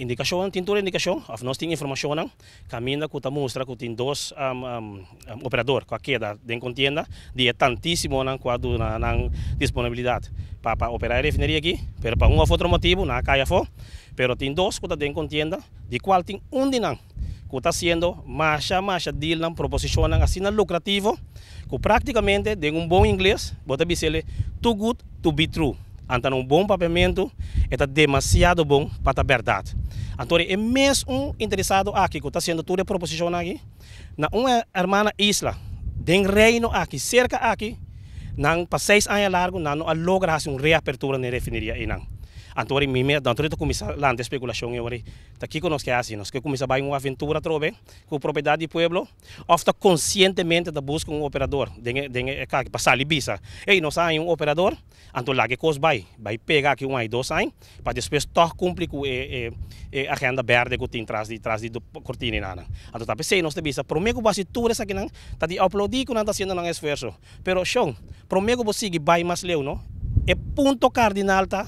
Indikashon, tin tur indikashon òf nos tin informashonnan kaminda ku ta mustra ku tin dos operador ku a keda den kontienda di e tantísimonan ku a duna nan disponibilidat pa pa operá e refineria aki, pero pa un òf otro motibu nan a kai afó. Pero tin dos ku ta den kontienda, di kual tin un di nan ku ta hasiendo masha masha dealnan, proposishonnan asina lukrativo ku práktikamente den un bon ingles bo ta bisa el too good to be true. Anta na un bon papiamentu e ta demasiado bon pa ta bèrdat. Anto e mes un interesado aki ku ta hasiendo tur e proposishonnan aki na un hermana isla den Reino aki, serka aki, nan pa seis aña largu nan no a logra hasi un reapertura na e refineria einan. Anto ora mi mes, anto ta kuminsá lanta e spekulashon ei ora ta kiko nos ke hasi? Nos ke kuminsá bai un aventura atrobe ku propiedat di pueblo? Òf ta konsientemente ta buska un operador den e den e kaki pa sali bisa, ey nos a haña un operador, anto laga e kos bai, bai pega aki un aña dos aña pa despues tòg kumpli ku e e e agenda bèrdè ku tin tras di tras di kortina einan. Anto ta p'esei nos ta bisa promé ku bo hasi tur esakinan ta di aplaudí ku nan ta hasiendo nan esfuerso, pero shon, promé ku bo sigui bai mas leu no, e punto kardinal ta.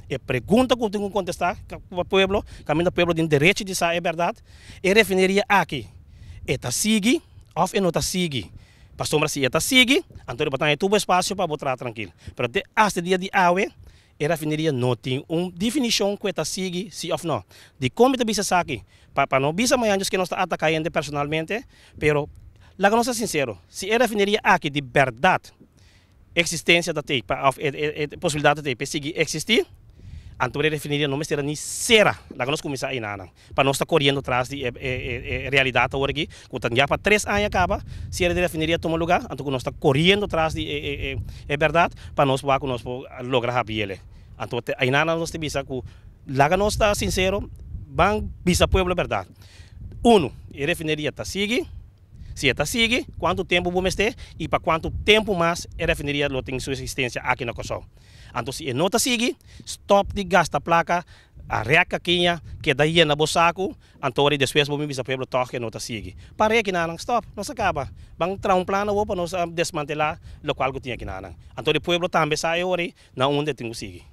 E pregunta ku tin ku kontestá pa pueblo, kaminda pueblo tin derecho di sa e bèrdat, e refineria aki e ta sigui òf e no ta sigui? Pasobra si e ta sigui, anto riba ta haña tur bo espasio pa bo traha trankil. Pero te asta e dia di awe, e refineria no tin un definishon ku e ta sigui si òf no. Dikon mi ta bisa esaki? Pa pa no bisa mañana djis ke nos ta ataká hende personalmente, pero laga nos ta sinsero, si e refineria aki di bèrdat Eksistensia ta tei pa òf e posibilidat ta tei pa e sigui eksistí, anto e refineria no mester a ni sera. Laga nos kuminsá einanan pa nos ta koriendo tras di e realidat awor aki ku ta ya pa tres aña kaba siere di refineria tuma lugá, anto ku nos ta koriendo tras di e bèrdat pa nos wak ku nos por logra habiele. Anto einanan nos ta bisa ku laga nos ta sinsero, ban bisa pueblo bèrdat. Unu, e refineria ta sigui. Si e ta sigui, kuantu tempu bo mester i pa kuantu tempu mas e refineria lo tin su eksistensia aki na Kòrsou. Anto si e no ta sigui, stòp di gasta plaka, rèk kakiña, keda yena bo saku, anto ora i despues bo bin bisa pueblo tòg e no ta sigui. Par'é akinanan, stòp, nos a kaba. Ban traha un plan awor pa nos desmantelá lokual ku tin akinanan. Anto di pueblo tambe sa e ora ei na unda e tin ku sigui.